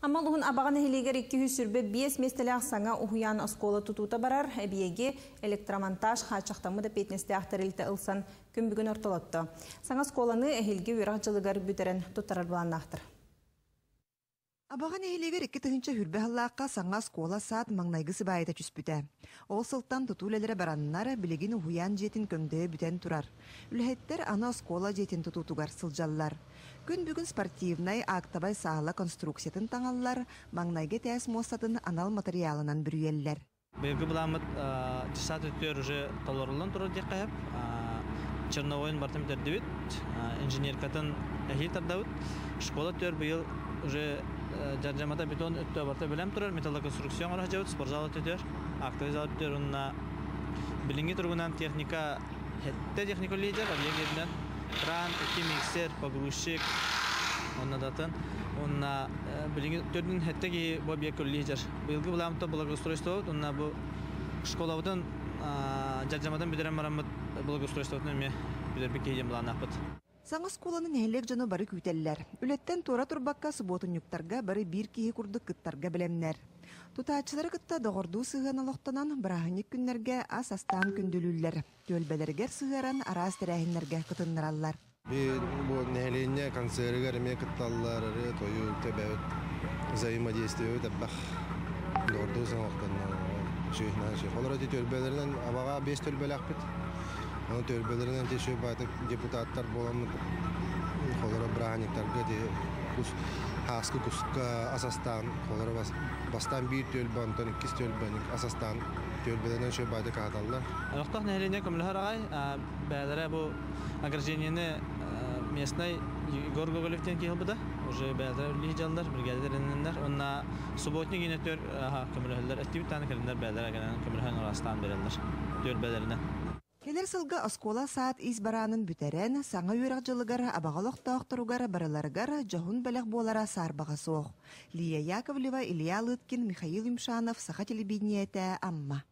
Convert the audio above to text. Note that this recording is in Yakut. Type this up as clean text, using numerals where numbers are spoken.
Амма улууһун Абаҕа нэһилиэгэр 225 миэстэлээх саҥа уһуйаан оскуола тутуута барар. Эбийиэги электромонтаж хааччахтаммыт эппиэтинэстээх тэрилтэ ылсан күн бүгүн ортолотто. Саҥа оскуоланы эһиилги үөрэх дьылыгар бүтэрэн туттарар былааннаахтар. Абаҕа нэһилиэгэр 2020 сыллаахха саҥа оскуола-саад маҥнайгы сыбаайата түспүтэ. Ол сылтан тутуу үлэлэрэ бараннар, билигин уһуйаан дьиэтин көҥдөйө бүтэн турар. Үлэһиттэр аны оскуола дьиэтин тутуутугар сылдьаллар. Күн бүгүн спортивнай, актовай саала конструкциятын таҥаллар, маҥнайгы этээс муостатын анал матырыйаалынан бүрүйэллэр. Быйылгы былааммыт десант өттүгэр уже толоруллан турар диэххэ сөп. Черновойун барытын бүтэрдибит. Инженеркатын эһиил тардабыт. Школа өттүгэр быйыл уже дьардьамата бетон өттө барыта бэлэм турар. Металлоконструкция оҥоро сылдьабыт спортзал өттүгэр, актовый зал өттүгэр уонна билиҥҥи туругунан техника сэттэ техника лидер объект үрдүнэн кран, икки миксер, погрузчик уонна да атын. Уонна билиҥҥи төрдүн сэттэ киһи бу объекка үлэлии сылдьар. Быйылгы былааммыт благоустройствобут уонна бу школабытын дьардьаматын бүтэрэн бараммыт благоустройствотун эмиэ бүтэрбит киһи диэн былааннаахпыт. Саҥа оскуоланы нэһилиэк дьоно бары күүтэллэр. Үлэттэн туора турбакка субуотунньуктарга бары биир киһи курдук кыттарга бэлэмнэр. Тутааччылары кытта доҕордуу сыһыан олохтонон, бырааһынньык күннэргэ ас астаан күндүлүүллэр. Түөлбэлэригэр сыһыаран араас тэрээһиннэргэ кытыннараллар. Бу нэһилиэнньэ концерыгар эмиэ кытталлар, ырыа-тойук, төбөбүт взаимодействиебит элбэх доҕордуу саҥахтанна үчүгэй. Олор эти түөлбэлэринэн абаҕа биэс түөлбэлээхпит. Аны түөлбэлэринэн ити үчүгэй баайтык депутаттар буоламмыт холоро бырааһынньыктарга ити кус ааскы куска ас астаан холоро бастаан биир түөлбэ онтон иккис түөлбэни ас астаан түөлбэлэринэн үчүгэй баайтык аһаталлар. Олохтоох нэһилиэнньэ көмөлөһөр аҕай бэйэлэрэ бу ограждениены местный Егор Гоголев диэн киһи ылбыта. Уже бэйэлэрэ үлэлии сылдьаллар, бригадалар Уонна субботник иинэтигэр көмөлөһөллөр. Эттибит даҕаны кэлиннэр бэйэлэрэ кэлэн көмөлөһөн ыраастаан биэрэллэр түөлбэлэринэн. Кэлэр сылга оскуола-саад ис бараанын бүтэрэн, саҥа үөрэх дьылыгар Абаҕа олохтоохторугар барыларыгар дьоһун бэлэх буолара саарбаҕа суох. Лия Яковлева, Илья Лыткин, Михаил Юмшанов, Саха телевидениетэ, Амма.